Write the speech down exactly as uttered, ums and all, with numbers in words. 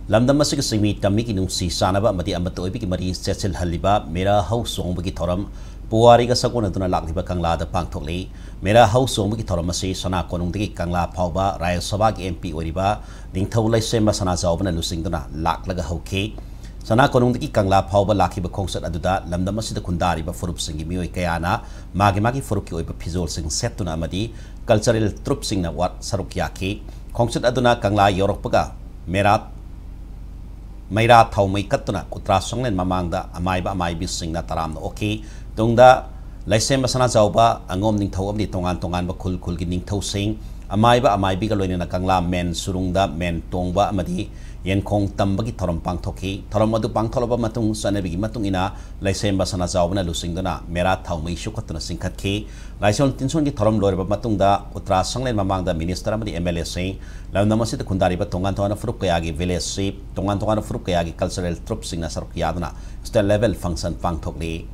ꯂꯝꯗꯝ ꯑꯁꯤꯒꯤ ꯆꯤꯡꯃꯤ ꯇꯝꯃꯤꯒꯤ ꯅꯨꯡꯁꯤ ꯆꯥꯟꯅꯕ ꯑꯃꯗꯤ ꯑꯃꯠꯇ ꯑꯣꯏꯕꯒꯤ ꯃꯔꯤ ꯆꯦꯠꯁꯤꯜꯍꯜꯂꯤꯕ ꯃꯦꯔꯥ ꯍꯧ ꯆꯣꯡꯕꯒꯤ ꯊꯧꯔꯝ ꯄꯨꯋꯥꯔꯤꯒ ꯁꯥꯒꯣꯟꯅꯗꯨꯅ ꯂꯥꯛꯂꯤꯕ ꯀꯪꯂꯥꯗ ꯄꯥꯡꯊꯣꯛꯂꯤ꯫ ꯃꯦꯔꯥ ꯍꯧ ꯆꯣꯡꯕꯒꯤ ꯊꯧꯔꯝ ꯑꯁꯤ ꯁꯅꯥ ꯀꯣꯅꯨꯡꯗꯒꯤ ꯀꯪꯂꯥ ꯐꯥꯎꯕ ꯔꯥꯖ꯭ꯌ ꯁꯚꯥꯒꯤ M P ꯑꯣꯏꯔꯤꯕ ꯅꯤꯡꯊꯧ ꯂꯩꯁꯦꯝꯕ ꯁꯅꯥꯖꯥꯎꯕꯅ ꯂꯨꯆꯤꯡꯗꯨꯅ ꯂꯥꯛꯂꯒ ꯍꯧꯈꯤ꯫ ꯁꯅꯥ ꯀꯣꯅꯨꯡꯗꯒꯤ ꯀꯪꯂꯥ ꯐꯥꯎꯕ ꯂꯥꯛꯈꯤꯕ ꯈꯣꯡꯆꯠ ꯑꯗꯨꯗ ꯂꯝꯗꯝ ꯑꯁꯤꯗ ꯈꯨꯟꯗꯥꯔꯤꯕ ꯐꯨꯔꯨꯞꯁꯤꯡꯒꯤ ꯃꯤꯑꯣꯏ ꯀꯌꯥꯅ ꯃꯥꯒꯤ ꯃꯥꯒꯤ ꯐꯨꯔꯨꯞꯀꯤ ꯑꯣꯏꯕ ꯐꯤꯖꯣꯜꯁꯤꯡ ꯁꯦꯠꯇꯨꯅ ꯑꯃꯗꯤ cultural troupeꯁꯤꯡꯅ ꯋꯥ-, ꯁꯔꯨꯛ ꯌꯥꯈꯤ꯫ ꯈꯣꯡꯆꯠ ꯑꯗꯨꯅ ꯀꯪꯂꯥ ꯌꯧꯔꯛꯄꯒ ꯃꯦꯔꯥ, ꯃꯩꯔꯥ ꯊꯥꯎꯃꯩ ꯀꯠꯇꯨꯅ ꯎꯇ꯭ꯔꯥ ꯁꯪꯂꯦꯟ ꯃꯃꯥꯡꯗ ꯑꯃꯥꯏꯕ ꯑꯃꯥꯏꯕꯤꯁꯤꯡꯅ ꯇꯔꯥꯝꯅ ꯑꯣꯛꯈꯤ꯫ ꯇꯨꯡꯗ ꯂꯩꯁꯦꯝꯕ ꯁꯅꯥꯖꯥꯎꯕ, ꯑꯉꯣꯝ ꯅꯤꯡꯊꯧ ꯑꯃꯗꯤ ꯇꯣꯉꯥꯟ ꯇꯣꯉꯥꯟꯕ ꯈꯨꯜ ꯈꯨꯜꯒꯤ ꯅꯤꯡꯊꯧꯁꯤꯡ, ꯑꯃꯥꯏꯕ ꯑꯃꯥꯏꯕꯤꯒ ꯂꯣꯏꯅꯅ ꯀꯪꯂꯥ ꯃꯦꯟ ꯁꯨꯔꯨꯡꯗ ꯃꯦꯟ ꯇꯣꯡꯕ ꯑꯃꯗꯤ ꯌꯦꯟꯈꯣꯡ ꯇꯝꯕꯒꯤ ꯊꯧꯔꯝ ꯄꯥꯡꯊꯣꯛꯈꯤ꯫ ꯊꯧꯔꯝ ꯑꯗꯨ ꯄꯥꯡꯊꯣꯛꯂꯕ ꯃꯇꯨꯡ ꯆꯠꯅꯕꯤꯒꯤ ꯃꯇꯨꯡ ꯏꯟꯅ ꯂꯩꯁꯦꯝꯕ ꯁꯅꯥꯖꯥꯎꯕꯅ ꯂꯨꯆꯤꯡꯗꯨꯅ ꯃꯦꯔꯥ ꯊꯥꯎꯃꯩ ꯁꯨꯈꯠꯇꯨꯅ ꯆꯤꯡꯈꯠꯈꯤ꯫ ꯂꯥꯏꯁꯣꯟ ꯇꯤꯟꯁꯣꯟꯒꯤ ꯊꯧꯔꯝ ꯂꯣꯏꯔꯕ ꯃꯇꯨꯡꯗ ꯎꯇ꯭ꯔꯥ ꯁꯪꯂꯦꯟ ꯃꯃꯥꯡꯗ minister ꯑꯃꯗꯤ M L Aꯁꯤꯡ, ꯂꯝꯗꯝ ꯑꯁꯤꯗ ꯈꯨꯟꯗꯥꯔꯤꯕ ꯇꯣꯉꯥꯟ ꯇꯣꯉꯥꯟꯕ ꯐꯨꯔꯨꯞ ꯀꯌꯥꯒꯤ village chief, ꯇꯣꯉꯥꯟ ꯇꯣꯉꯥꯟꯕ ꯐꯨꯔꯨꯞ ꯀꯌꯥꯒꯤ cultural troupeꯁꯤꯡꯅ ꯁꯔꯨꯛ ꯌꯥꯗꯨꯅ state level function ꯄꯥꯡꯊꯣꯛꯂꯤ꯫